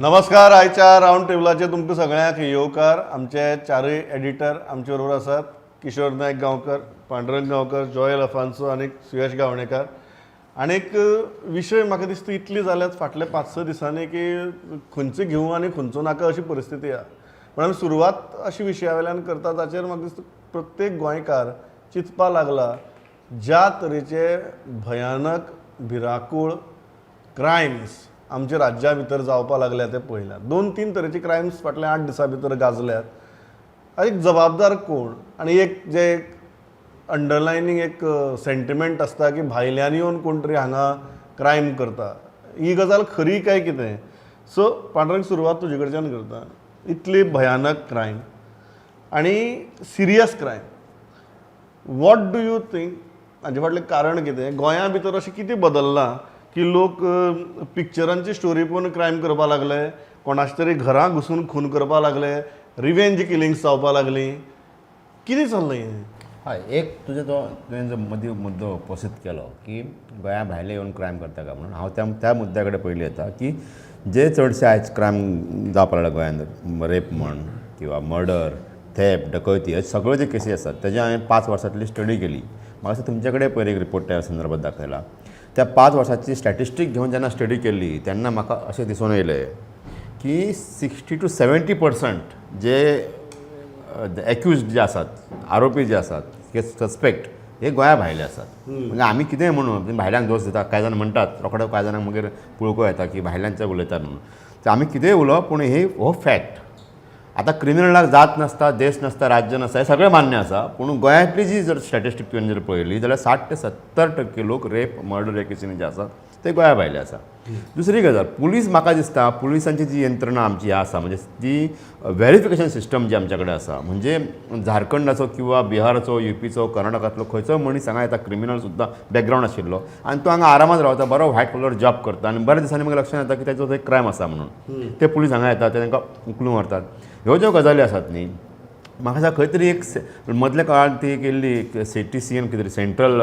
नमस्कार. आयच्या रावंड टेबलाचेर तुमकां सगळ्यांक येवकार. आमचे चारूय एडिटर आमचे बरोबर आसात: किशोर नायक गांवकर, पांडुरंग गांवकर, जॉयल अफान्सो आनी सुयश गावणेकार. आनीक विशय म्हाका दिसता इतली जाल्यात फाटले 5-6 दिसांनी की खंयचो घेवं आनी खंयचो नाका अशी परिस्थिती आहा. पूण आमी सुरवात अशी विशया वयल्यान करता जाचेर म्हाका दिसता प्रत्येक गोंयकार चिंतपा लागला. ज्या तरेचे भयानक भिराकूळ क्रायम्स आमच्या राज्या भितर जावपाक लागल्या ते पळयल्यात. दोन तीन तरेचे क्रायम्स फाटल्या 8 दिसां भितर गाजल्यात. एक जबाबदार कोण? आनी एक जे अंडरलायनींग एक सेंटिमेंट आसता की भायल्यान येवन कोण तरी हांगा क्रायम करता, ही गजाल खरी काय कितें? सो पांडुरंग, सुरवात तुजे कडच्यान करता. इतली भयानक क्रायम आनी serious crime, what do you think हाजे फाटलें कारण कितें? गोंया भितर अशें कितें बदल्लां की लोक पिक्चरांची स्टोरी पळोवन क्रायम करपाक लागले, कोणाचे तरी घरां घुसून खून करपाक लागले, रिवेंज किलिंग्स जावपाक लागली? कितें चल्लां हें? हय, एक तुजें तो तुवें जो मदीं मुद्दो उपस्थीत केलो की गोंया भायले येवन क्रायम करता काय म्हणून, हांव त्या त्या मुद्द्या कडेन पयलीं येता की जे चडशे आयज क्रायम जावपाक लागला गोंयांत, रेप म्हण किंवा मर्डर, थेफ्ट, डकैती, हे सगळे जे केसी आसात तेजे हांवें 5 वर्सांतली स्टडी केली. म्हाका दिसता तुमचे कडेन पयर एक रिपोर्ट त्या संदर्भात दाखयला. त्या 5 वर्सांची स्टॅटिस्टीक घेवन जेन्ना स्टडी केली तेन्ना म्हाका अशें दिसून येयलें की 60 टू 70% जे एक्यूज जे आसात, आरोपी जे आसात, हे सस्पेक्ट, हे गोंया भायले आसात. म्हणजे आमी कितेंय म्हणू, भायल्यांक दोश दिता कांय जाण म्हणटात, रोखडो कांय जाणांक मागीर पुळको येता की भायल्यांचे उलयतात म्हणून. तर आमी कितेंय उलोवप, पूण हे हो फॅक्ट. आतां क्रिमिनलाक जात नासता, देश नासता, राज्य नासता, हें सगळें मान्य आसा. पूण गोंयांतली जी जर स्टॅटिस्टीक तुवें जर पळयली जाल्यार 60 ते 70% लोक रेप, मर्डर ह्या केसींनी जे आसात ते गोंया भायले आसा. दुसरी गजाल, पुलीस, म्हाका दिसता पुलिसांची जी यंत्रणा आमची आसा, म्हणजे ती व्हेरिफिकेशन सिस्टम जी आमच्या कडेन आसा, म्हणजे झारखंडाचो किंवा बिहाराचो, युपीचो, कर्नाटकांतलो खंयचो मनीस हांगा येता, क्रिमिनल सुद्दां बॅकग्रावंड आशिल्लो, आनी तो हांगा आरामात रावता, बरो व्हायट कॉलर जॉब करता आनी बऱ्या दिसांनी मागीर लक्षांत येता की ताचो थंय क्रायम आसा म्हणून. ते पुलीस हांगा येतात, ते तांकां उखलून व्हरतात. ह्यो ज्यो गजाली आसात न्ही, म्हाका दिसता खंय तरी एक मदल्या काळान ती केल्ली सीटीसीएन कितें तरी सेंट्रल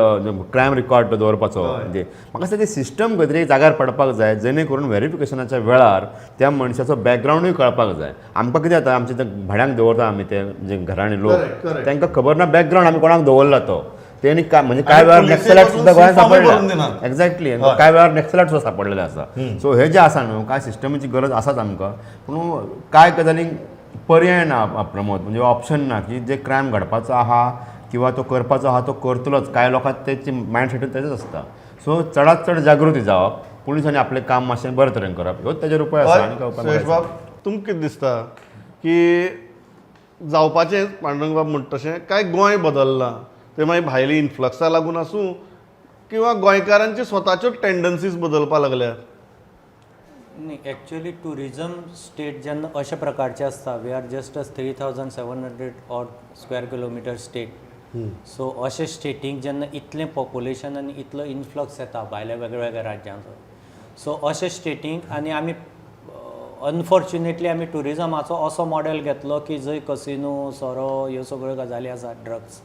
क्रायम रिकॉर्ड दवरपाचो, म्हणजे म्हाका दिसता ती सिस्टम खंय तरी एक जाग्यार पडपाक जाय, जेणे करून व्हेरिफिकेशनाच्या वेळार त्या मनशाचो बॅकग्रावंडूय कळपाक जाय. आमकां कितें जाता, आमचे ते भाड्यांक दवरता आमी ते जे घराणे लोक, Correct, तांकां खबर ना बॅकग्रावंड आमी कोणाक दवरला तो. तेणी काय म्हणजे काय वेळार पुलिसेक नक्सलायट वचून सुद्दां गोंयांत फॉर्मूय भरून सापडल्या. दिनात. एक्झॅक्टली, काय वेळार नक्सलायट सुद्दां सापडलेले आसा. सो हे जे आसा न्हू, काय सिस्टमीची गरज आसाच आमकां, पूण काय गजालींक पर्याय ना प्रमोद, म्हणजे ऑप्शन ना की जे क्रायम घडपाचो आहा किंवा तो करपाचो आहा तो करतलोच. कांय लोकांक तेची मायंड सेटूच तेजोच आसता. सो चडात चड जागृती जावप, पुलिसांनी आपलें काम मातशें बरें तरेन करप, ह्योच तेजेर उपाय आसा आनी काय उपाय सुरेश म्हाका बाब, तुमकां कितें दिसता की जावपाचें पांडुरंग बाब म्हणटा तशें काय गोंय बदल्लां, तें मागीर भायली इन्फ्लक्सा लागून आसूं किंवा गोंयकारांची स्वताच्यो टेंडन्सीज बदलपाक लागल्यात? न्ही, एक्चुअली टुरिजम स्टेट जेन्ना अशा प्रकारचे आसता, we are just a 3700 odd square kilometer state, so अशे स्टेटीक जेन्ना इतलें पॉप्युलेशन आनी इतलो इन्फ्लक्स येता भायल्या वेगळ्या वेगळ्या राज्यांचो, सो अशे स्टेटीक आनी आमी अनफॉर्च्युनेटली आमी टुरिजमाचो असो मॉडेल घेतलो की जंय कसिनो, सोरो ह्यो सगळ्यो गजाली आसात, ड्रग्स.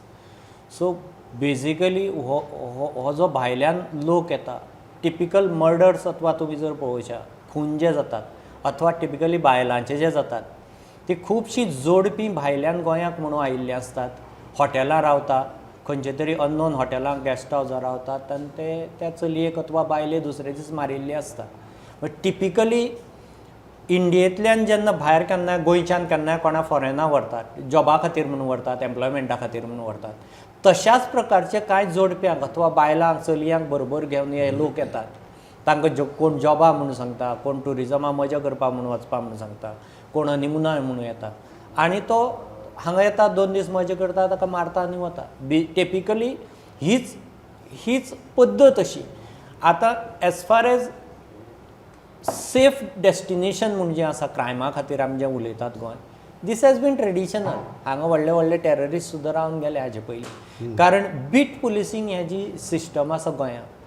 सो बेजिकली हो जो भायल्यान लोक येता, टिपिकल मर्डर्स अथवा तुमी जर पळोवशा, खून जे जातात अथवा टिपिकली बायलांचे जे जातात, ती खुबशीं जोडपी भायल्यान गोंयाक म्हणून आयिल्लीं आसतात, हॉटेलां रावता, खंयचे तरी अननोन हॉटेलांक, गेस्ट हावजार रावतात आनी ते त्या चलयेक अथवा बायलेक दुसरे दीस मारिल्ली आसता. बट टिपिकली इंडियेंतल्यान जेन्ना भायर केन्नाय, गोंयच्यान केन्नाय कोणा फॉरेना व्हरतात, जॉबा खातीर म्हणून व्हरतात, एम्प्लॉयमेंटा खातीर म्हणून व्हरतात, तशाच प्रकारचे कांय जोडप्यांक अथवा बायलांक, चलयांक बरोबर घेवन हे लोक येतात. तांकां कोण जॉबा म्हणून सांगता, कोण टुरिजमा मजा करपाक म्हणून वचपा म्हणून सांगता, कोण हनिमुना म्हणून येता आनी तो हांगा येता, 2 दीस मजा करता, ताका मारता आनी वता. बी टिपिकली हीच हीच पद्दत अशी. आतां as far as safe destination म्हूण जें आसा, क्रायमा खातीर आमी जें उलयतात Goa, this has been traditional. हांगा व्हडले व्हडले टेररिस्ट सुद्दां रावन गेले हाजे पयलीं, कारण बीट पुलिसींग हे जी सिस्टम आसा गोंयांत,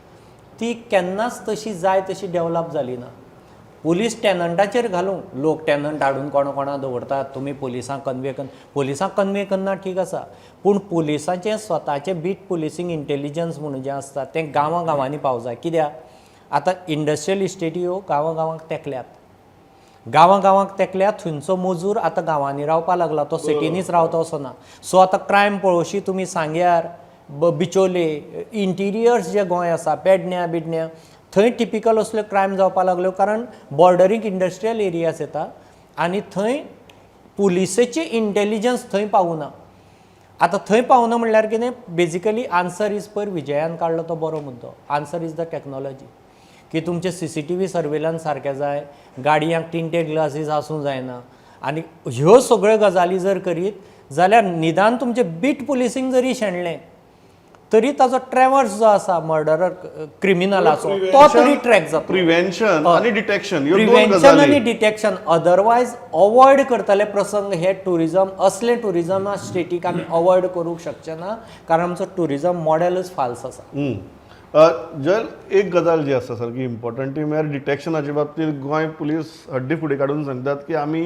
ती केन्नाच तशी जाय तशी डेवलप जाली ना. पुलीस टेनंटाचेर घालूं, लोक टेनंट हाडून कोणा कोणा दवरतात. तुमी पुलिसांक कन्वे कर, पुलिसांक कन्वे करना, ठीक आसा, पूण पुलिसांचें स्वताचें बीट पुलिसींग इंटेलिजन्स म्हणून जें आसता तें गांवां गांवांनी पावूंक जाय. कित्याक आतां इंडस्ट्रियल इस्टेटी ह्यो गांवां गांवांक तेंकल्यात. गांवां गांवांक तेकल्या थंयचो मजूर आतां गांवांनी रावपा लागला, तो सिटीनीच रावता असो ना. सो आतां क्रायम पळोवशी तुमी सांग्यार, बिचोले, इंटिरियर्स जे गोंय आसा, पेडण्या बिडण्या, थंय टिपिकल असल्यो क्रायम जावपा लागल्यो, कारण बॉर्डरींग इंडस्ट्रियल एरियाज येता आनी थंय पुलिसेची इंटेलिजन्स थंय पावना. आतां थंय पावना म्हणल्यार कितें, बेजिकली आन्सर is, पयर विजयान काडलो तो बरो मुद्दो, आन्सर is the technology, की तुमचे सीसीटीव्ही सर्वेलन्स सारकें जाय, गाडयांक टिंटेड ग्लासीस आसूंक जायना, आनी ह्यो सगळ्यो गजाली जर करीत जाल्यार निदान तुमचें बीट पुलिसींग जरी शेणलें तरी ताजो ट्रॅवर्स जो आसा मर्डरर क्रिमिनलाचो तो तरी ट्रॅक जाता. प्रिव्हेन्शन आनी डिटेक्शन ह्यो दोन प्रिव्हेन्शन गजाली. आनी डिटेक्शन, अदरवायज अवॉयड करतले प्रसंग हे टुरिजम, असले टुरिजमा स्टेटीक आमी अवॉयड करूंक शकचे ना, कारण आमचो टुरिजम मॉडेलच फाल्स आसा. जल एक गजाल जी आसा सारकी इम्पॉर्टंट ती म्हळ्यार डिटेक्शनाच्या बाबतींत गोंय पुलीस हड्डी फुडें काडून सांगतात की आमी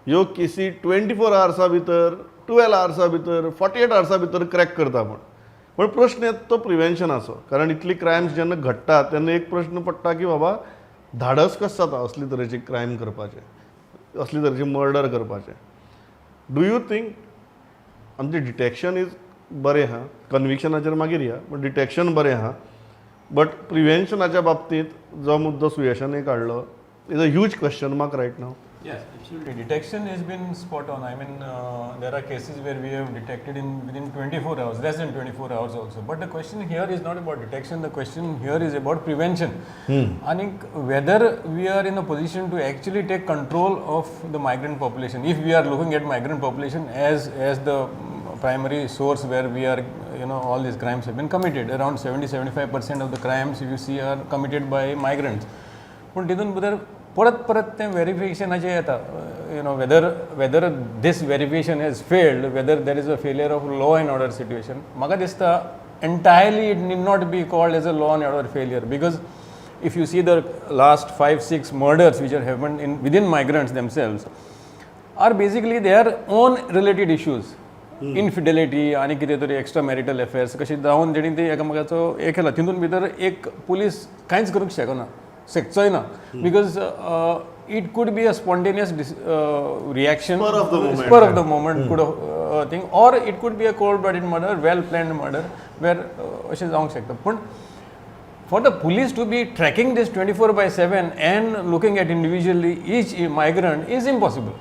ह्यो केसी 24 आवर्सा भितर, 12 आवर्सा भितर, 48 आवर्सा भितर क्रॅक करता म्हूण. पूण प्रश्न येता तो प्रिवेन्शनाचो, कारण इतली क्रायम्स जेन्ना घडटात तेन्ना एक प्रश्न पडटा की बाबा धाडस कशें जाता असले तरेचे क्रायम करपाचें, असले तरेचे मर्डर करपाचें. Do you think आमचें डिटेक्शन is बरें आहा, कन्विक्शनाचेर मागीर या, बट डिटेक्शन बरें आहा, बट प्रिवेन्शनाच्या बाबतींत जो मुद्दो सुयशानूय काडलो is a huge question mark right now? Yes, absolutely. Detection has been spot on. I mean, there are cases where we have detected in within 24 hours, less than 24 hours also. But the question here is not about detection. The question here is about prevention. And whether we are in a position to actually take control of the migrant population. If we are looking at migrant population as the primary source where we are, all these crimes have been committed. Around 70-75% of the crimes, if you see, are committed by migrants. पूण तितून भितर परत परत तें वेरिफिकेशनाचें येता, whether this verification has failed, whether there is a failure of law and order situation. म्हाका दिसता entirely it need not be called as a law and order failure, because if you see the last 5 6 murders which are happened in within migrants themselves are basically their own related issues, infidelity आनी कितें तरी extra marital affairs कशें जावन तेणी ते एकामेकाचो हें केला. तितून भितर एक पुलीस कांयच करूंक शकना, शकचोय ना, because it could be a spontaneous reaction, Spur of the moment. Spur of the moment could thing, or it could be a cold blooded murder, well planned murder where अशें जावंक शकता. पूण for the police to be tracking this 24/7 and looking at individually each migrant is impossible.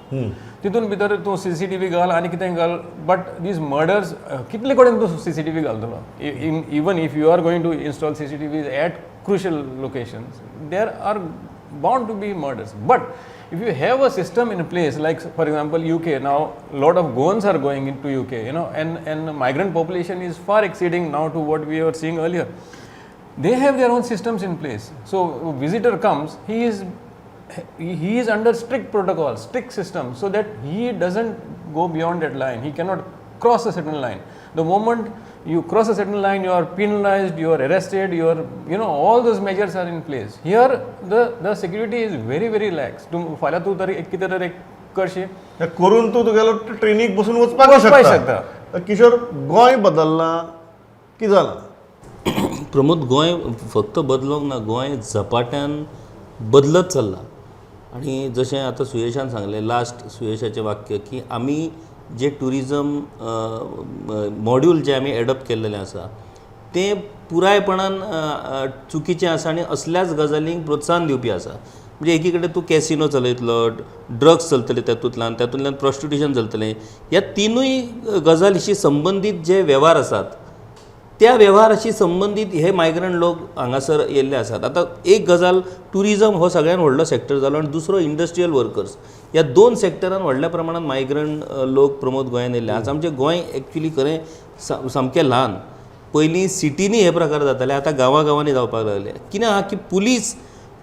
तितून भितर तूं CCTV घाल आनी कितें घाल, बट these murders कितले कडेन तूं सीसीटीव्ही घालतलो? Even if you are going to install CCTV at crucial locations, there are bound to be murders. But if you have a system in place, like for example UK, now lot of Goans are going into UK, and migrant population is far exceeding now to what we were seeing earlier. They have their own systems in place. So visitor comes, he is under strict protocol, strict system, so that he doesn't go beyond that line. He cannot cross a certain line. The moment you cross a certain line, you are penalized, you are arrested, you are all those measures are in place. Here the security is very, very lax. तूं फाल्यां तूं तरी एक कितें तरी एक करशी हे करून तूं तुगेलो ट्रेनीक बसून वचपाक वचपाक शकता. किशोर, गोंय बदल्लां की जालां? प्रमोद, गोंय फक्त बदलोंक ना, गोंय झपाट्यान बदलत चल्लां. आनी जशें आतां सुयेशान सांगलें, लास्ट सुयेशाचें वाक्य की आमी जे ट्युरिजम मॉड्यूल जे आमी एडॉप्ट केल्लेलें आसा तें पुरायपणान चुकीचें आसा आनी असल्याच गजालींक प्रोत्साहन दिवपी आसा. म्हणजे एकी कडेन तूं कॅसिनो चलयतलो, ड्रग्स चलतले, तातूंतल्यान प्रोस्टिट्युशन चलतलें. ह्या तिनूय गजालीशी संबंदीत जे वेव्हार आसात त्या वेव्हाराशी संबंदीत हे मायग्रंट लोक हांगासर येयल्ले आसात. आतां एक गजाल, ट्युरिजम हो सगळ्यान व्हडलो सॅक्टर जालो आनी दुसरो इंडस्ट्रियल वर्कर्स. ह्या दोन सॅक्टरान व्हडल्या प्रमाणान मायग्रंट लोक, प्रमोद, गोंयान येयल्ले. आज आमचें गोंय एक्चुली खरें सामकें ल्हान. पयलीं सिटींनी हे प्रकार जाताले, आतां गांवां गांवांनी जावपाक लागले. कितें आहा की पुलीस,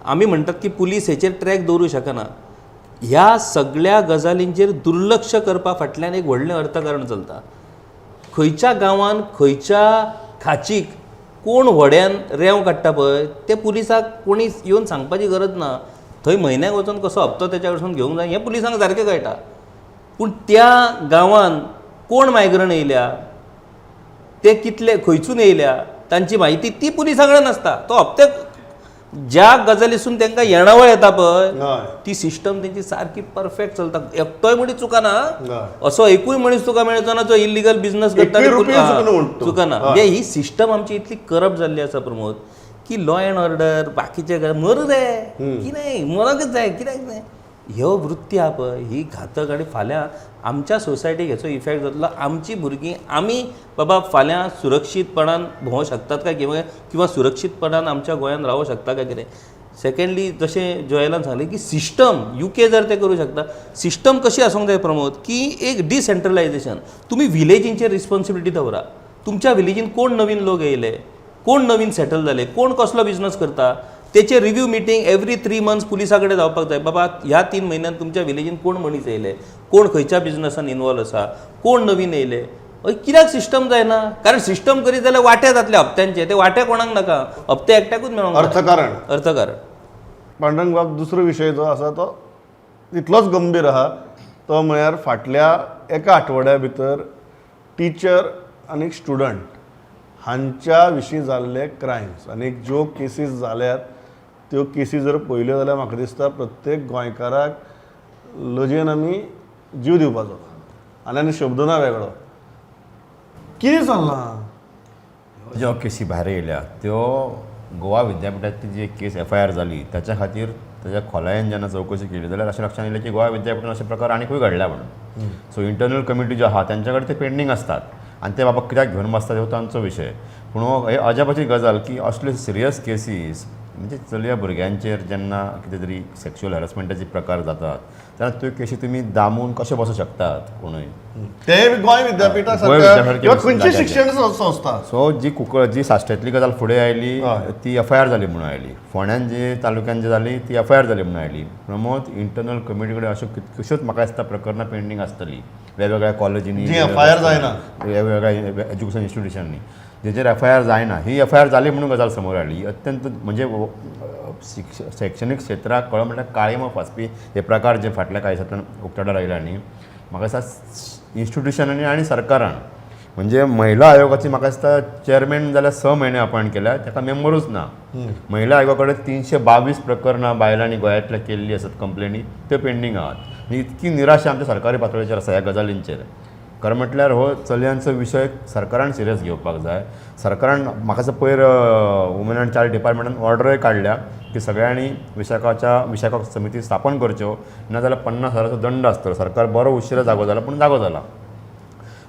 आमी म्हणटात की पुलीस हेचेर ट्रॅक दवरूंक शकना. ह्या सगळ्या गजालींचेर दुर्लक्ष करपा फाटल्यान एक व्हडलें अर्थकारण चलता. खंयच्या गांवान खंयच्या खाचीक कोण व्हड्यान रेंव काडटा पळय, तें पुलिसाक कोणी येवन सांगपाची गरज ना. थंय म्हयन्याक वचून कसो हप्तो तेच्या कडसून घेवंक जाय हें पुलिसांक सारकें कळटा. पूण त्या गांवान कोण मायग्रंट येयल्या, ते कितले, खंयसून येयल्या, तांची म्हायती ती पुलिसां कडेन आसता. तो हप्ते ज्या गजालीसून तांकां येणावळ येता पळय हय. ती सिस्टम तेंची सारकी परफेक्ट चलता. एकटोय मनीस चुकना. हय. असो एकूय मनीस तुका मेळचो ना जो इलिगल बिझनस करता एकूय आनी रुपया चुकना म्हणटा तूं. चुकना. म्हणजे ही सिस्टम आमची इतली करप्ट जाल्ली आसा प्रमोद की लॉ एंड ऑर्डर बाकीचे मरूं रे, कितें मरोंकच जाय, कित्याक जाय, ह्यो वृत्ती आहा पळय ही घातक आनी फाल्यां आमच्या सोसायटीक हेचो इफेक्ट जातलो. आमची भुरगीं आमी बाबा फाल्यां सुरक्षीतपणान भोंवंक शकतात काय किंवा सुरक्षीतपणान आमच्या गोंयांत रावंक शकता काय कितें. सेकंडली जशें जोएलान सांगलें की सिस्टम युके जर ते करूं शकता, सिस्टम कशी आसूंक जाय प्रमोद की एक डिसेंट्रलायजेशन, तुमी विलेजींचेर रिस्पोन्सिबिलिटी दवरा. तुमच्या विलेजीन कोण नवीन लोक येयले, कोण नवीन सेटल जाले, कोण कसलो बिजनस करता, तेचे रिव्यू मिटींग एवरी 3 मंथ्स पुलिसा कडेन जावपाक जाय. बाबा ह्या 3 म्हयन्यान तुमच्या विलेजीन कोण मनीस येयले, कोण खंयच्या बिजनसान इनवॉल्व आसा, कोण नवीन येयले. हय कित्याक सिस्टम जायना? कारण सिस्टम करीत जाल्यार वांटे जातले हप्त्यांचे, ते वांटे कोणाक नाका, हप्ते एकट्याकूच मेळोंक जाय. अर्थकारण. अर्थकारण. पांडुरंग बाब, दुसरो विशय जो आसा तो तितलोच गंभीर आहा, तो म्हळ्यार फाटल्या एका आठवड्या भितर टिचर आनी स्टुडंट हांच्या विशीं जाल्ले क्रायम्स आनी ज्यो केसीस जाल्यात त्यो केसी जर पळयल्यो जाल्यार म्हाका दिसता प्रत्येक गोंयकाराक लजेन आमी जीव दिवपाचो आनी आनी शब्द ना वेगळो. कितें चल्लां? ज्यो केसी भायर येयल्या त्यो गोवा विद्यापिठांतली जी केस एफ I R जाली ताच्या खातीर ताच्या खोलायेन जेन्ना चवकशी केली जाल्यार अशें लक्षांत येयलें की गोवा विद्यापिठान अशे प्रकार आनीकूय घडल्या म्हणून. सो इंटरनल कमिटी ज्यो आहा तेंच्या कडेन ते पेंडींग आसतात आनी ते बाबा कित्याक घेवन बसतात हो तांचो विशय. पूण हो हे अजापाची गजाल की असल्यो सिरियस केसीस म्हणजे चलया भुरग्यांचेर जेन्ना कितें तरी सेक्शुअल हॅरसमेंटाचे प्रकार जातात तेन्ना त्यो केसी तुमी दामून कशें बसूं शकतात कोणूय? ते गोंय विद्यापिठा गोंय विद्यापीठा किंवा खंयची जाग्याचेर. शिक्षण संस्था. सो जी कुंकळ जी साश्ट्यांतली गजाल फुडें आयली ती एफ I R जाली म्हणून आयली, फोंड्यान जी तालुक्यान जी जाली ती एफ I R जाली म्हणून आयली. प्रमोद इंटरनल कमिटी कडेन अश्यो कितक्योश्योच म्हाका दिसता प्रकरणां पेंडींग आसतलीं वेगवेगळ्या कॉलेजींनी, जी FIR जायना. वेगवेगळ्या एज्युकेशन इन्स्टिट्युशनांनी जेचेर एफ I R जायना. ही एफ I R जाली म्हणून गजाल समोर आयली. अत्यंत म्हणजे शैक्षणीक क्षेत्राक कळ म्हणल्यार काळीमा फासपी हे प्रकार जे फाटल्या कांय दिसांतल्यान उक्ताडार आयले न्ही, म्हाका दिसता इन्स्टिट्युशनांनी आनी सरकारान म्हणजे महिला आयोगाची म्हाका दिसता चेअरमॅन जाल्यार 6 म्हयने अपॉयंट केल्या, ताका मेंबरूच ना. महिला आयोगा कडेन 322 प्रकरणां बायलांनी गोंयांतल्या केल्लीं आसात कंप्लेनी, त्यो पेंडींग आहात. आनी इतकी निराशा आमच्या सरकारी पातळेचेर आसा ह्या गजालींचेर. खरें म्हटल्यार हो चलयांचो विशय सरकारान सिरियस घेवपाक जाय. सरकारान म्हाका दिसता पयर वुमन एंड चायल्ड डिपार्टमेंटान ऑर्डरूय काडल्या की सगळ्यांनी विशाखा समिती स्थापन करच्यो, नाजाल्यार 50,000 दंड आसतलो. सरकार बरो उशिरा जागो जाला पूण जागो जाला.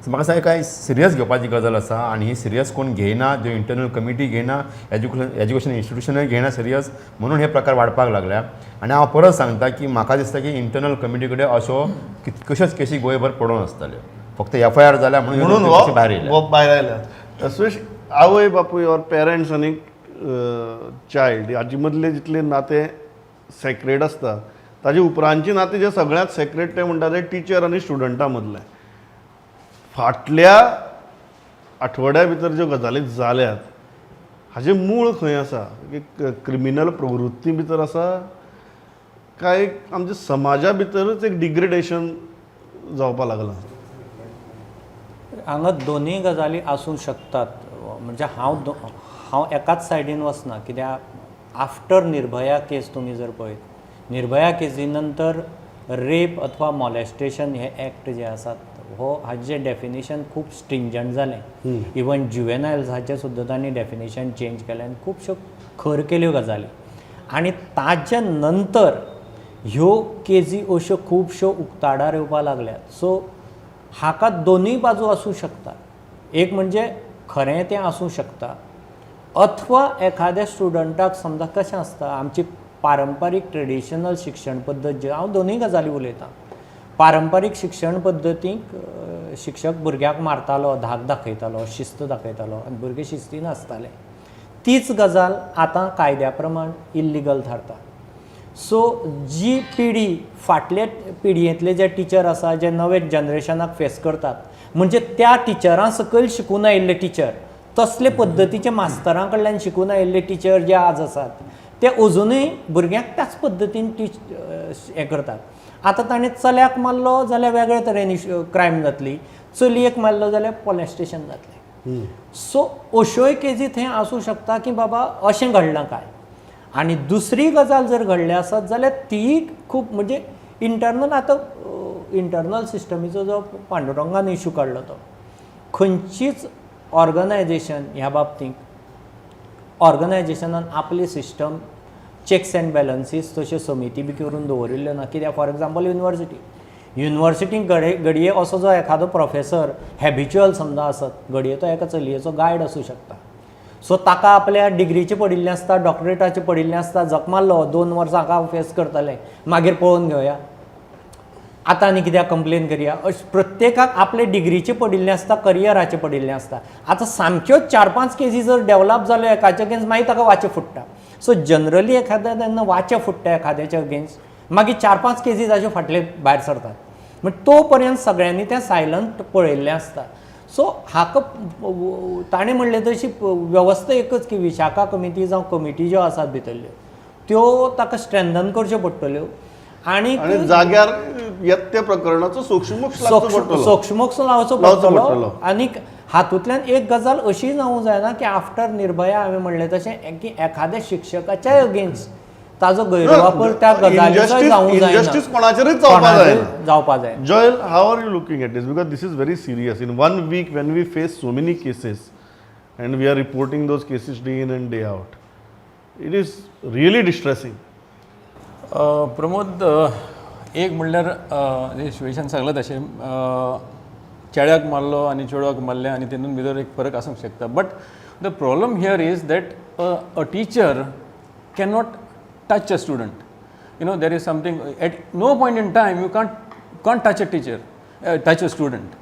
सो म्हाका दिसता कांय सिरियस घेवपाची गजाल आसा आनी ही सिरियस कोण घेयना, ज्यो इंटरनल कमिटी घेयना, एज्युकेशन इन्स्टिट्युशनूय घेयना सिरियस, म्हणून हे प्रकार वाडपाक लागल्या. आनी हांव परत सांगता की म्हाका दिसता की इंटरनल कमिटी कडेन अश्यो कितक्योश्योच केसी गोंयभर पडून आसतल्यो, फक्त एफ I R जाल्या म्हणून म्हणून भायर येयल्या. हो भायर आयल्या. सुरेश, आवय बापूय ऑर पेरंट्स आनी चायल्ड हाजे मदले जितले नातें सेक्रेड आसता ताजे उपरांतचें नातें जें सगळ्यांत सेक्रेड तें म्हणटा तें टिचर आनी स्टुडंटा मदलें. फाटल्या आठवड्या भितर ज्यो गजाली जाल्यात हाजें मूळ खंय आसा? एक क्रिमिनल प्रवृत्ती भितर आसा काय आमच्या समाजा भितरूच एक डिग्रेडेशन जावपा लागलां? हांगा दोनूय गजाली आसूंक शकतात. म्हणजे हांव एकाच सायडीन वचना, कित्याक आफ्टर निर्भया केस तुमी जर पळयत, निर्भया केसी नंतर रेप अथवा मॉलेस्टेशन हे एक्ट जे आसात हो हाजें डेफिनेशन खूब स्ट्रिंजंट जालें. इवन जुवेनायल्स हाचें सुद्दां तांणी डेफिनेशन चेंज केलें आनी खुबश्यो खर केल्यो गजाली. आनी ताजे नंतर ह्यो केजी अश्यो खुबश्यो उक्ताडार येवपाक लागल्यात. सो हाका दोनूय बाजू आसूं शकता. एक म्हणजे खरें तें आसूं शकता अथवा एखाद्या स्टुडंटाक समजा कशें आसता आमची पारंपारीक ट्रेडिशनल शिक्षण पद्दत, जी हांव दोनूय गजाली उलयतां, पारंपारीक शिक्षण पद्दतीक शिक्षक भुरग्याक मारतालो, धाक दाखयतालो, शिस्त दाखयतालो आनी भुरगे शिस्तीन आसताले. तीच गजाल आतां कायद्या प्रमाण इल्लिगल थारता. सो जी पिढी फाटले पिढयेंतले जे टिचर आसा जे नवे जनरेशनाक फेस करतात, म्हणजे त्या टिचरां सकयल शिकून आयिल्ले टिचर, तसले पद्दतीचे मास्तरां कडल्यान शिकून आयिल्ले टिचर जे आज आसात ते अजुनूय भुरग्यांक त्याच पद्दतीन टीच हें करतात. आतां ताणें चल्याक मारलो जाल्यार वेगळे तरेन क्रायम जातली, चलयेक मारलो जाल्यार मोलेस्टेशन जातलें. सो अश्योय केजी थंय आसूं शकता की बाबा अशें घडलां काय. आनी दुसरी गजाल जर घडल्या आसत जाल्यार तीय खूब म्हणजे इंटरनल आतां इंटरनल सिस्टमीचो जो पांडुरंगान इशू काडलो तो खंयचीच ऑर्गनायजेशन ह्या बाबतींत ऑर्गनायजेशनान आपली सिस्टम चॅक्स अँड बॅलन्सीस तश्यो समिती बी करून दवरिल्ल्यो ना. कित्याक फॉर एग्जाम्पल युनिवर्सिटी युनिवर्सिटीक घडये घडये असो जो एखादो प्रोफेसर हॅबिच्युअल समजा आसत घडये तो एका चलयेचो गायड आसूं शकता. सो ताका आपल्या डिग्रीचें पडिल्लें आसता, डॉक्टरेटाचें पडिल्लें आसता, झक मारलो 2 वर्सां हाका फेस करतलें, मागीर पळोवन घेवया, आतां आनी कित्याक कंप्लेन करया. अशें प्रत्येकाक आपले डिग्रीचें पडिल्लें आसता, करियराचें पडिल्लें आसता. आतां सामक्योच चार पांच केसी जर डेवलप जाल्यो एकाचे अगेन्स्ट, मागीर ताका वाचे फुट्टा. सो जनरली एखाद्या तेन्ना वाचे फुट्टा एखाद्याच्या अगेन्स्ट, मागीर चार पांच केसी ताचे फाटले भायर सरतात. म्हण तो पर्यंत सगळ्यांनी तें सायलंट पळयल्लें आसता. सो हाका ताणें म्हणलें तशी वेवस्था एकच की विशाखा कमिटी जावं कमिटी ज्यो आसात भितरल्यो त्यो ताका स्ट्रेंथन करच्यो पडटल्यो आनी आनी जाग्यार येत त्या प्रकरणाचो सोक्षमोक्ष लागचो पडटलो. सोक्षमोक्ष लावचो लावचो पडटलो. पडटलो. आनीक हातूंतल्यान एक गजाल अशी जावंक जायना की आफ्टर निर्भया हांवें म्हणलें तशें की एखाद्या शिक्षकाच्याय अगेन्स्ट ताजो गैरवापर त्या गजालीचो जावंक जायना. इनजस्टीस कोणाचेरच जावपा कोणाचेर जायना. जावपा जायना. Joel, how are you looking at this? Because this is very serious. In one week, when we face so many cases and we are reporting those cases day in and day out, it is really distressing. Pramod, एक म्हणल्यार सुयेशान सांगलां तशें चेड्याक मारलो आनी चेडवाक मारलें आनी तेतून भितर एक फरक आसूंक शकता, but the problem here is that a teacher cannot touch a student. There is something, at no point in time you can't touch a teacher, touch a student.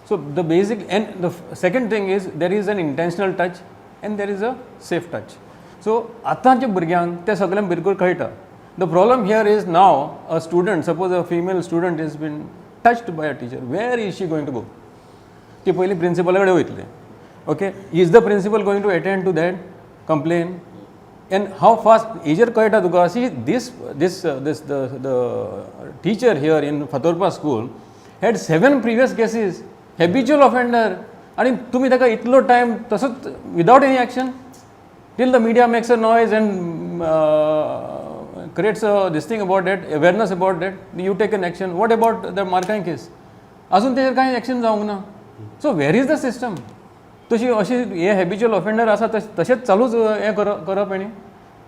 So the basic and the second thing is there is an intentional touch and there is a safe touch. So आतांच्या भुरग्यांक ते सगळें बिलकुल कळटा. The problem here is now a student, suppose a female student is been touched by a teacher, where is she going to go? ती पयलीं प्रिंसिपला कडेन वयतली. Okay, is the principal going to attend to that complaint and how fast? हेजेर कळटा तुका. See, this the teacher here in Fatorpa school had seven previous cases, habitual offender, आनी तुमी ताका इतलो टायम तसोच without any action till the media makes a noise and creates a this thing about that, awareness about that, you take an action. What about the Marcaim case? अजून तेजेर कांय action जावंक ना. So where is the system? तशी अशी हे habitual offender आसा तशेंच चालूच हें करप हेणी,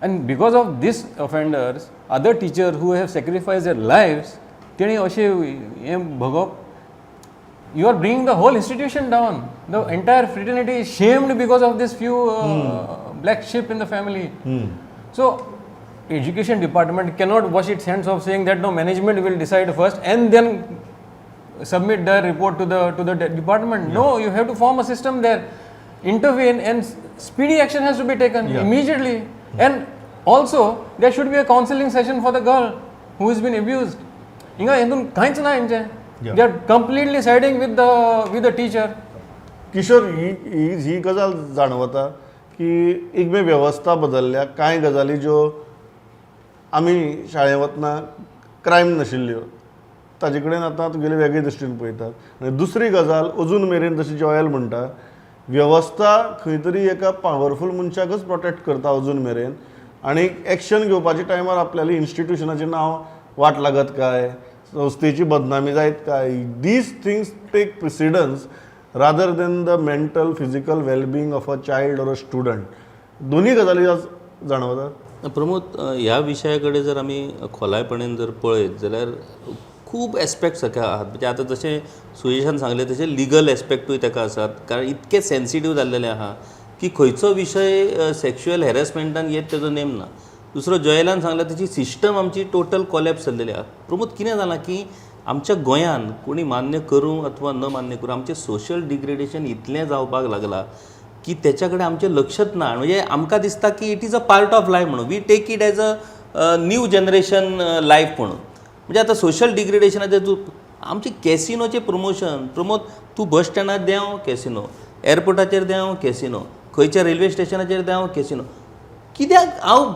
and because of this offenders, other teacher who have sacrifice their lives, तेणी अशें हें भोगप. You are bringing the whole institution down. The entire fraternity is shamed because of this few black sheep in the family. So, education department cannot wash its hands of saying that no, management will decide first and then submit their report to the department. No, you have to form a system there, intervene, and speedy action has to be taken immediately. And also there should be a counseling session for the girl who has been abused. हिंगा हेतून कांयच ना हेंचें. They are completely siding with the teacher. Kishore, ही ही ही गजाल जाणवता की एक मे वेवस्था बदलल्या. कांय गजाली ज्यो आमी शाळेंत वतना क्रायम नाशिल्ल्यो ताजे कडेन आतां तुगेले वेगळे दृश्टीन पळयतात. आनी दुसरी गजाल, अजून मेरेन जशी जॉयल म्हणटा, वेवस्था खंय तरी एका पावरफूल मनशाकच प्रोटेक्ट करता अजून मेरेन आनी एक्शन घेवपाच्या टायमार आपल्याली इन्स्टिट्युशनाचें नांव वाट लागत काय, संस्थेची बदनामी जायत काय, these things take precedence rather than the mental, physical wellbeing of a child or a student. दोन्ही गजाली आज जाणवतात. प्रमोद, ह्या विशया कडेन जर आमी खोलायपणान जर पळयत जाल्यार खूब एस्पेक्ट्स हाका आहात. म्हणजे आतां जशें सुयेशान सांगलें तशें लिगल एस्पेक्टूय ताका आसात, कारण इतकें सेन्सिटीव जाल्लेलें आहा की खंयचो विशय सेक्शुअल हॅरेसमेंटान येत तेजो नेम ना. दुसरो जॉयलान सांगला तेची सिस्टम आमची टोटल कॉलॅप्स जाल्लेली आहा. प्रमोद, कितें जालां की आमच्या गोंयान कोणी मान्य करूं अथवा न मान्य करूं, आमचें सोशल डिग्रेडेशन इतलें जावपाक लागलां की तेच्या कडेन आमचें लक्षच ना. म्हणजे आमकां दिसता की it is a part of life म्हणून. We take it as a new generation life म्हणून. म्हणजे आतां सोशल डिग्रेडेशनाचें तूं आमचे कॅसिनोचें प्रमोशन. प्रमोद, तूं बस स्टँडार देंव, कॅसिनो; एअरपोर्टाचेर देंव, कॅसिनो; खंयच्या रेल्वे स्टेशनाचेर देंव, कॅसिनो. कित्याक हांव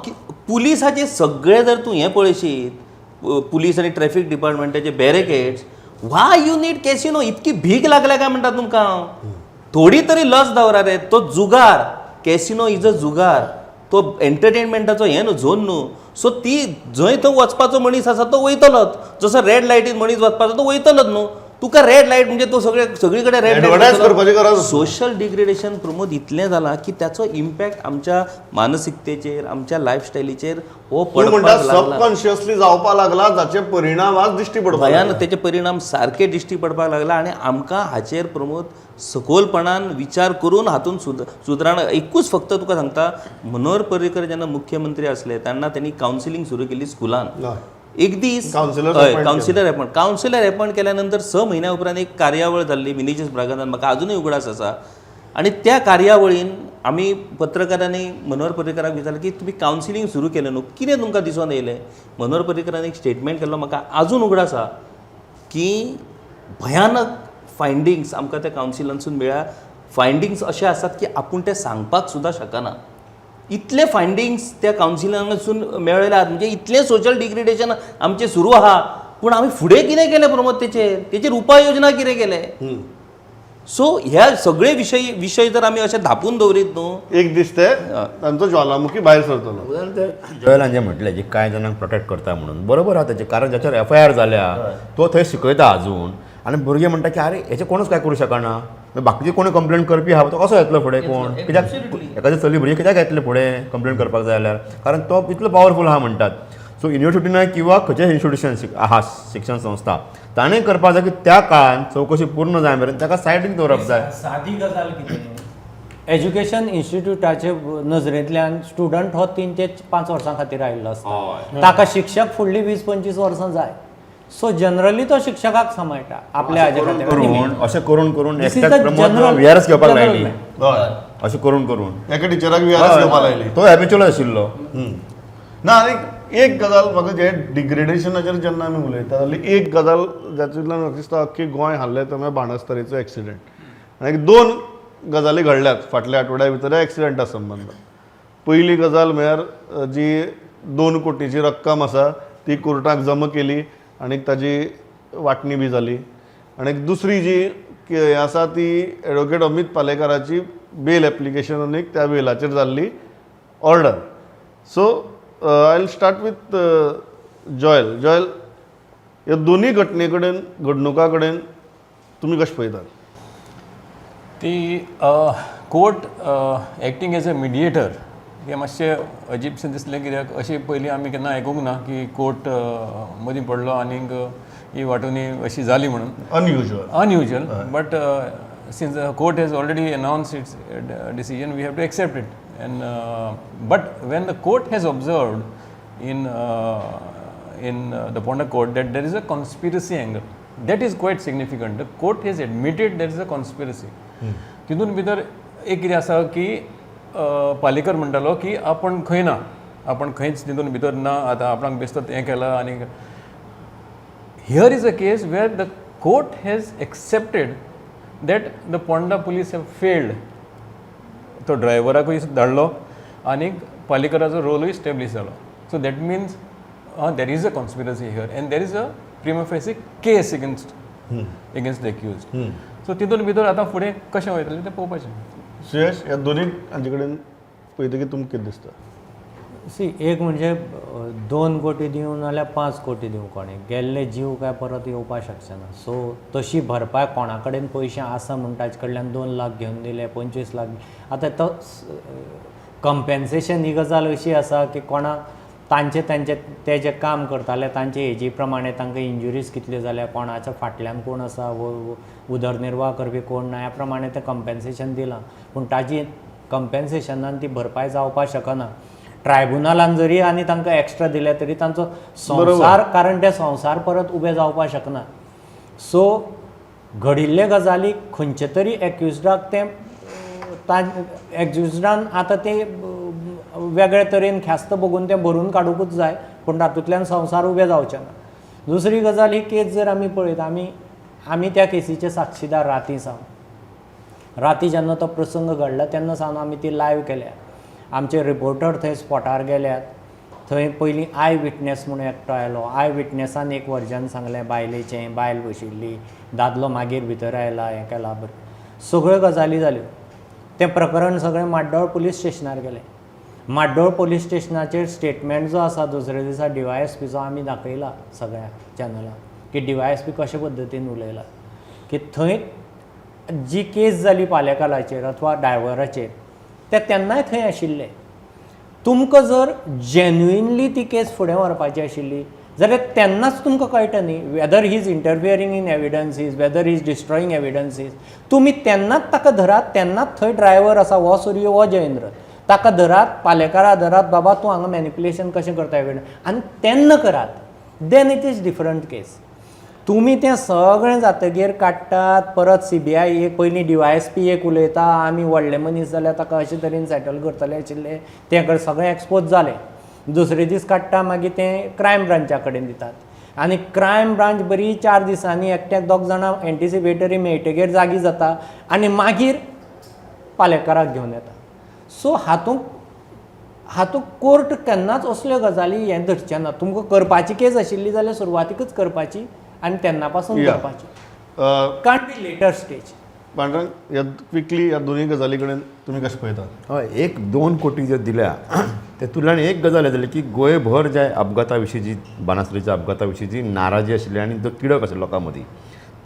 पुलिसाचे सगळे जर तूं हें पळयशीत, पुलीस आनी traffic डिपार्टमेंटाचे barricades, why you need casino? इतकी भीक लागल्या काय म्हणटा तुमकां हांव? थोडी तरी लज दवरा रे. तो जुगार, कॅसिनो is a जुगार. तो एंटरटेनमेंटाचो हें न्हू, झोन न्हू. सो ती जंय थंय वचपाचो मनीस आसा तो वयतलोच. जसो रेड लायटीन मनीस वचपाचो तो वयतलोच न्हू. तुका रेड लायट म्हणजे तो सगळे सगळी कडेन रेड Advertise करपाची गरज आसा. सोशल डिग्रेडेशन प्रमोद इतलें जालां की त्याचो इम्पॅक्ट आमच्या मानसिकतेचेर, आमच्या लायफस्टायलीचेर हो तूं म्हणटा पडपाक लागला. सबकॉन्शियसली जावपा लागला, जाचे परिणाम आज दिश्टी पडपाक भयान लागले. तेचे परिणाम सारके दिश्टी पडपाक लागला आनी आमकां हाचेर प्रमोद सखोलपणान विचार करून हातून सुदराण. एकूच फक्त तुका सांगता, मनोहर पर्रीकर जेन्ना मुख्यमंत्री आसले तेन्ना त्यांनी कावन्सिलींग सुरू केली स्कुलान. एक दीस Counselors हय, appoint. Counsellor appoint केल्या नंतर 6 म्हयन्या उपरांत एक कार्यावळ जाल्ली मिनेजीस ब्रागांझान, म्हाका आजुनूय उगडास आसा. आनी त्या कार्यावळीन आमी पत्रकारांनी मनोहर पर्रीकराक विचारलें की तुमी कावन्सिलींग सुरू केलें न्हू, कितें तुमकां दिसून येयलें? मनोहर पर्रीकरान एक स्टेटमेंट केल्लो, म्हाका आजून उगडास आसा, की भयानक फायंडिंग्स आमकां त्या कावन्सिलांसून मेळ्ळ्या. फायंडिंग्स अशे आसात की आपूण ते सांगपाक सुद्दां शकना. इतले फायंडिंग्स त्या कावन्सिलांसून मेळ्ळेले आहात, म्हणजे इतलें सोशल डिग्रेडेशन आमचें सुरू आहा, पूण आमी फुडें कितें केलें प्रमोद तेचेर, तेचेर उपाय योजना कितें केले? सो ह्या सगळे विशय जर आमी अशे धापून दवरीत न्हू, एक दीस ते तांचो ज्वालामुखी भायर सरतलो. जॉयलान जें म्हटलें जे कांय जाणांक प्रोटेक्ट करता म्हणून, बरोबर आहा तेचें. कारण जाचेर एफ I R जाल्या तो थंय शिकयता अजून, आनी भुरगे म्हणटा की आरे हेचें कोणूच काय करूं शकना. मागीर बाकीचे कोणी कंप्लेन करपी आहा तो कसो येतलो फुडें? कोण कित्याक एखादें चली भुरगें कित्याक येतलें फुडें कंप्लेन करपाक जाय जाल्यार? कारण तो इतलो पावरफूल आहा म्हणटात. सो युनिवर्सिटीन किंवा खंयचें इन्स्टिट्यूशन आहा शिक्षण संस्था ताणें करपाक जाय की त्या काळान चवकशी पूर्ण जाय मेरेन ताका सायडीन दवरप जाय. सादी गजाल कितें, एज्युकेशन इन्स्टिट्यूटाचे नजरेंतल्यान स्टुडंट हो 3 ते 5 वर्सां खातीर आयिल्लो आसता, ताका शिक्षक फुडलीं 20-25 वर्सां जाय. सो जनरली तो शिक्षकाक सांबाळटा आपल्या हाजे खातीर. करून अशें करून करून This is एकट्याक the Pramod VRS घेवपाक general लायली. Man. अशें करून करून एका टिचराक व्हीआरएस घेवपाक लायली. तो हॅबिच्युअल आशिल्लो. ना, आनी एक गजाल म्हाका, जे डिग्रेडेशनाचेर जेन्ना आमी उलयता जाल्यार एक गजाल जातूंतल्यान म्हाका दिसता अख्खी गोंय हाल्लें, तो म्हळ्यार बाणस्तारीचो एक्सिडंट. आनी दोन गजाली घडल्यात फाटल्या आठवड्या भितर एक्सिडंटा संबंदान. पयली गजाल म्हळ्यार जी 2 कोटीची रक्कम आसा ती कोर्टाक जमा केली आनी ताजी वांटणी बी जाली. आनी दुसरी जी हें आसा ती एडवोकेट अमीत पालेकाराची बेल एप्लिकेशन आनी त्या बेलाचेर जाल्ली order. So I will start with Joel. Joel, ह्या दोनूय घटने कडेन, घडणुका कडेन तुमी कशें पळयतात? ती court acting as a mediator हें मातशें अजीबशें दिसलें, कित्याक अशें पयलीं आमी केन्ना आयकूंक ना की कोर्ट मदीं पडलो आनीक ही वांटूनी अशी जाली म्हणून. Unusual. Unusual, but since the court has already announced its decision, we have to accept it. And but when the court has observed in the Ponda court that there is a conspiracy angle, that is quite significant. The court has admitted there is a conspiracy. तितून भितर एक कितें आसा की पालेकर म्हणटालो की आपूण खंय ना, आपूण खंयच तितून भितर ना, आतां आपणाक बेश्टोच हें केलां. आनी here is a case where the court has accepted that the Ponda police have failed. तो ड्रायव्हराकूय धाडलो आनी पालेकराचो रोलूय स्टेब्लिश जालो. So that means there is a conspiracy here and there is a prima facie case against the accused. So तितून भितर आतां फुडें कशें वयतलें तें पळोवपाचें. सुयश, ह्या दोनूय हांचे कडेन पळयतकीर तुमकां कितें दिसता? सी, एक म्हणजे 2 कोटी दिवं नाल्यार 5 कोटी दिवं, कोणें गेल्ले जीव काय परत येवपाक शकचे ना. सो तशी भरपाय कोणा कडेन पयशे आसा म्हूण ताजे कडल्यान 2 लाख घेवन दिले, 25 लाख. आतां तो कंपेन्सेशन ही गजाल अशी आसा की कोणा तांचे तांचे ते जे काम करताले तांचे एजी प्रमाणे तांकां इंजुरीज कितल्यो जाल्या, कोणाच्या फाटल्यान कोण आसा वो उदरनिर्वाह करपी कोण ना, ह्या प्रमाणे तें कंपेन्सेशन दिलां. पूण ताजी कंपेन्सेशनान ती भरपाय जावपाक शकना. ट्रायब्युनलान जरी आनी तांकां एक्स्ट्रा दिले तरी तांचो संवसार, कारण ते संवसार परत उबे जावपाक शकना. सो घडिल्ले गजालीक खंयचे तरी एक्युजडाक तें एक्युजडान आतां ते वेगळे तरेन ख्यास्त भोगून तें भरून काडुंकूच जाय, पूण तातूंतल्यान संवसार उबे जावचे ना. दुसरी गजाल, ही केस जर आमी पळयत, आमी त्या केसीचे साक्षीदार राती सावन. राती जेन्ना तो प्रसंग घडला तेन्ना सावन आमी ती लायव केल्या. आमचे रिपोर्टर थंय स्पॉटार गेल्यात. थंय पयलीं I witness म्हणून एकटो आयलो. I विटनेसान एक वर्जन सांगलें बायलेचें, बायल बशिल्ली, दादलो मागीर भितर आयला, हें केलां. बरें, सगळ्यो गजाली जाल्यो. तें प्रकरण सगळें माड्डोळ पुलीस स्टेशनार गेलें. म्हाड्डोळ पोलीस स्टेशनाचेर स्टेटमेंट जो आसा दुसऱ्या दिसा डिवायएसपीचो आमी दाखयला सगळ्या चॅनलाक की डिवायएसपी कशे पद्दतीन उलयला की थंय जी केस जाली पालेकाराचेर अथवा ड्रायव्हराचेर ते तेन्नाय थंय आशिल्ले. तुमकां जर जेन्युइनली ती केस फुडें व्हरपाची आशिल्ली जाल्यार तेन्नाच तुमकां कळटा न्ही whether he is interfering in evidences, whether he is destroying evidences. तुमी तेन्नाच ताका धरात, तेन्नाच थंय ड्रायव्हर आसा हो सुर्य हो जयेंद्र, ताका धरात, पालेकारा धरात, बाबा तूं हांगा मॅनिपुलेशन कशें करता एविडन्स, आनी तेन्ना करात, then it is different case. तुमी तें सगळें जातगीर काडटात परत सीबीआय एक, पयलीं डिवायएसपी एक उलयता, आमी व्हडले मनीस जाल्यार ताका अशे तरेन सेटल करतले आशिल्ले, तें कडेन सगळें एक्सपोज जालें. दुसरे दीस काडटा मागीर तें क्रायम ब्रांचा कडेन दितात आनी क्रायम ब्रांच बरी 4 दिसांनी एकट्याक दोग जाणां एंटिसिपेटरी मेळटगीर जागी जाता आनी मागीर पालेकाराक घेवन येता. सो हातूंत हातूंत कोर्ट केन्नाच असल्यो गजाली हें धरचें ना. तुमकां करपाची केस आशिल्ली जाल्यार सुरवातीकच करपाची आनी तेन्ना पासून करपाची, can't be later stage. Pandurang, ह्या क्विकली ह्या दोनूय गजाली कडेन तुमी कशें पळयतात? हय, 1-2 कोटी जे दिल्या तेतूंतल्यान एक गजाल जाली की गोंयभर ज्या अपघाता विशीं, जी बाणासुरीच्या अपघाता विशीं जी नाराजी आशिल्ली आनी जो तिडक आशिल्लो लोकां मदीं,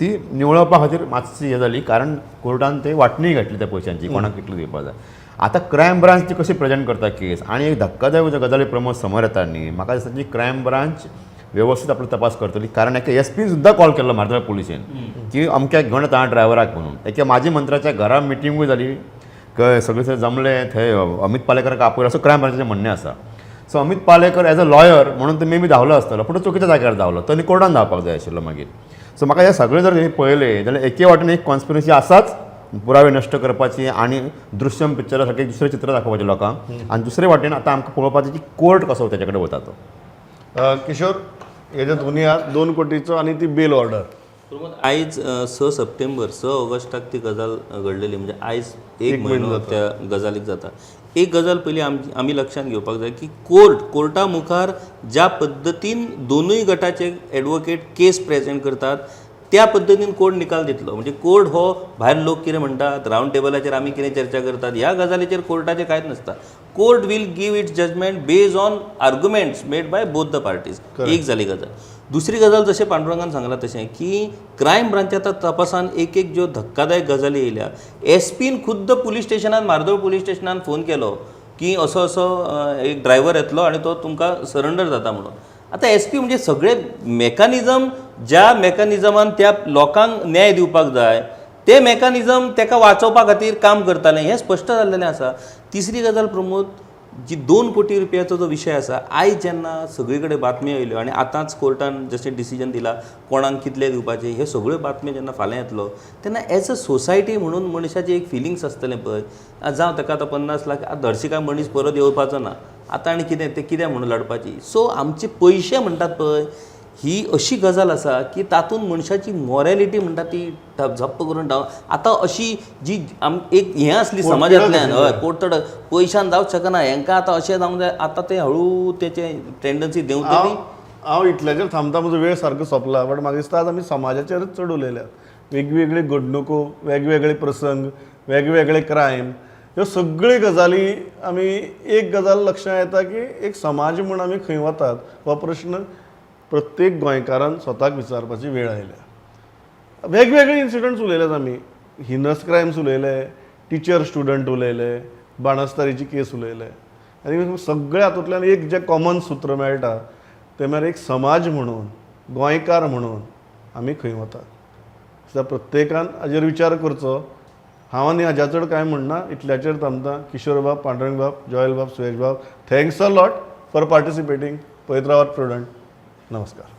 ती निवळोवपा खातीर मातशी हें जाली, कारण कोर्टान ते वांटणी घातली त्या पयशांची, कोणाक कितलो दिवपा जाय. आतां क्रायम ब्रांच ती कशी प्रेजेंट करता केस आनी एक धक्कादायक गजाली प्रमोद समोर येता न्ही. म्हाका दिसता की क्रायम ब्रांच व्यवस्थीत आपलो तपास करतली, कारण एका एस पी सुद्दां कॉल केल्लो म्हार्दोळ पुलिशेन की अमक्याक घेवन येता ड्रायव्हराक म्हणून. एका माजी मंत्र्याच्या घरा मिटिंगूय जाली, सगळे जमले थंय, अमित पालेकराक आपयलो असो क्रायम ब्रांचाचें म्हणणें आसा. So Amit Palekar as a lawyer म्हणून तो मे बी धांवलो आसतलो, पूण तो चुकीच्या जाग्यार धांवलो, तो आनी कोर्टान धांवपाक जाय आशिल्लो मागीर. सो म्हाका हें सगळें जर पळयलें जाल्यार एके वाटेन एक कॉन्स्पिरसी आसाच, पुरावे नश्ट करपाची आनी दृश्यम पिक्चरा सारकें दुसरें चित्र दाखोवपाचें लोकांक, आनी दुसरे वाटेन आतां आमकां पळोवपाचें की कोर्ट कसो तेच्या कडेन वता तो. किशोर, हेजे दोनूय आहा, 2 कोटीचो आनी ती बेल ऑर्डर. प्रमोद, आयज 6 सप्टेंबर, 6 ऑगस्टाक ती गजाल घडलेली, म्हणजे आयज एक म्हयनो त्या गजालीक जाता. एक गजाल पयली आमी लक्षांत घेवपाक जाय की कोर्टा मुखार ज्या पद्दतीन दोनूय गटाचे एडवोकेट केस प्रेजेंट करतात त्या पद्दतीन कोर्ट निकाल दितलो. म्हणजे कोर्ट हो भायर लोक कितें म्हणटात, रावंड टेबलाचेर आमी कितें चर्चा करतात, ह्या गजालीचेर कोर्टाचें कांयच नासता. Court will give its judgment based on arguments made by both the parties. एक जाली गजाल. दुसरी गजाल, जशें पांडुरंगान सांगलां तशें की क्रायम ब्रांच्या तपासान एक एक ज्यो धक्कादायक गजाली येयल्या, एस पीन खुद्द पुलीस स्टेशनान, म्हार्दोळ पुलीस स्टेशनान फोन केलो की असो असो एक ड्रायव्हर येतलो आनी तो तुमकां सरंडर जाता म्हणून. आतां एस पी म्हणजे सगळे मेकॅनिजम, ज्या मेकॅनिजमान त्या लोकांक न्याय दिवपाक जाय ते मेकॅनिजम ताका वाचोवपा खातीर काम करतालें, हें स्पश्ट जाल्लेलें आसा. तिसरी गजाल प्रमोद, जी 2 कोटी रुपयाचो जो विशय आसा, आयज जेन्ना सगळी कडेन बातम्यो येयल्यो आनी आतांच कोर्टान जशें डिसिजन दिला कोणाक कितले दिवपाचे, हे सगळ्यो बातम्यो जेन्ना फाल्यां येतलो तेन्ना एज अ सोसायटी म्हणून मनशाचे एक फिलिंग्स आसतलें पळय, जावं ताका आतां 50 लाख, आतां हरशीं काय मनीस परत येवपाचो ना, आतां आनी कितें तें कितें म्हणून लडपाची. सो आमचे पयशे म्हणटात पळय, ही अशी गजाल आसा की तातूंत मनशाची मॉरेलिटी म्हणटा ती झप्प करून डावन. आतां अशी जी एक हें आसली समाजांतल्यान, हय, पोटतडक पयशान जावंक शकना हेंकां, आतां अशें जावंक जाय, आतां तें हळू तेचें टेंडन्सी देंवतली. हांव इतल्याचेर थांबता, म्हजो वेळ सारको सोंपला. बट म्हाका दिसता आज आमी समाजाचेरच चड उलयल्यात. वेगवेगळे घडणुको, वेगवेगळे प्रसंग, वेगवेगळे क्रायम, ह्यो सगळ्यो गजाली आमी एक गजाल लक्षांत येता की एक समाज म्हूण आमी खंय वतात हो प्रश्न प्रत्येक गोंयकारान स्वताक विचारपाची वेळ आयल्या. वेगवेगळे इन्सिडंट्स उलयल्यात आमी, हिनस क्रायम्स उलयले, टिचर स्टुडंट उलयले, बाणस्तारीची केस उलयले, आनी सगळ्या हातूंतल्यान एक जें कॉमन सूत्र मेळटा तें म्हळ्यार एक समाज म्हणून, गोंयकार म्हणून आमी खंय वतात. प्रत्येकान हाजेर विचार करचो. हांव आनी हाज्या चड कांय म्हणना, इतल्याचेर थांबता. किशोर बाब, पांडुरंग बाब, जॉयल बाब, सुयश बाब, thanks a lot for participating. पळयत रावात प्रुडंट. नमस्कार.